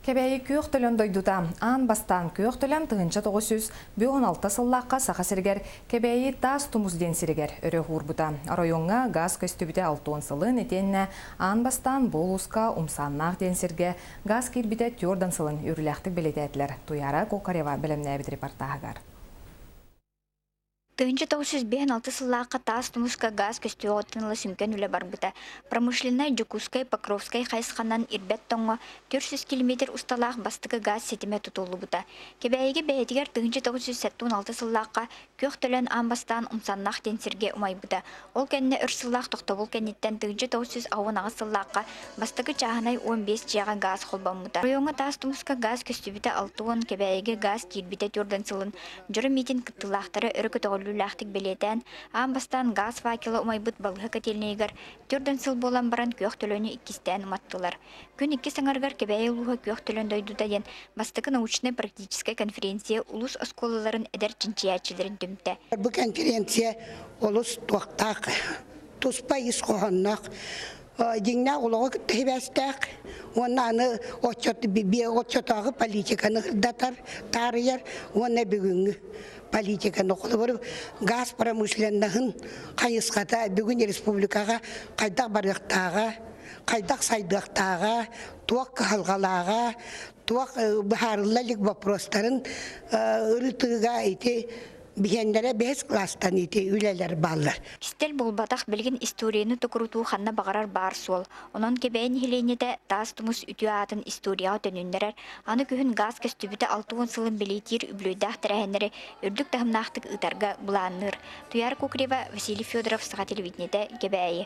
Кэбээйи күөх төлөн дойдута. Аан бастаан күөх төлөн 1956 сыллаахха Саха сиригэр Кэбээйи Таас Тумус диэн сиригэр өрө уһуурбута. Оройуоҥҥа гаас көстүбүтэ 60 сылын итиэннэ аан бастаан бу улууска Умсааннаах диэн сиргэ гаас киирбитэ 40 сылын үөрүүлээхтик бэлиэтээтилэр. Туйаара Кокарева бэлэмнээбит репортааһыгар. 1956 сыллаахха Таас Тумуска гаас көстүөҕүттэн ыла сүҥкэн үлэ барбыта. Промышленнай Дьокуускай, Покровскай хайысханан ирбэт тоҥҥо 400 километр усталаах бастакы гаас ситимэ тутуллубута. Кэбээйигэ бэйэтигэр 1976 сыллаахха күөх төлөн аан бастаан Умсаннаах диэн сиргэ умайбыта. Ол кэннэ өр сыллаах тохтобул кэнниттэн 1998 сыллаахха бастакы чааһынай 15 дьиэҕэ гаас холбоммута. Оройуоҥҥа Таас Тумуска гаас көстүбүтэ 60, Кэбээйигэ гаас киирбитэ 40 сылын Дьоро миитин кыттыылаахтара өрө көтөҕүллүүлээхтик бэлиэтээн, аан бастаан гаас факела умайбыт балыыһа котельнайыгар 40 сыл буолан баран күөх төлөнү иккистээн уматтылар. Күн иккис аҥарыгар Кэбээйи улууһа күөх төлөн дойдута диэн бастакы научнай-практическай конференция улуус оскуолаларын эдэр чинчийээччилэрин түмтэ. Бу конференция олус туохтаах, туспа ис хоһоонноох, дьиҥнээх олоҕу кытта сибээстээх уонна аны оччотооҕу политиканы сырдатар, таарыйар уонна бүгүҥҥү политиканы холобур газ промышленноһын хайысхата бүгүн республикаҕа хайдах барыахтааҕа, хайдах сайдыахтааҕа, туох кыһалҕалааҕа, туох быһаарылла илик вопростарын ырытыыга ити биһиэннэрэ бэһис кылаастан ити үлэлэр бааллар. Кистэл буолбатах, билигин историяны токурутуу ханна баҕарар баар суол. Онон Кэбээйи нэһилиэнньэтэ Таас Тумус үтүө аатын историяҕа төнүннэрэр, аны күһүн гаас көстүбүтэ 60 сылын бэлиэтиир үбүлүөйдээх тэрээһиннэри үрдүк таһымнаахтык ыытарга былаанныыр. Туйаара Кукрева, Василий Федоров, Саха телевидениетэ, Кэбээйи.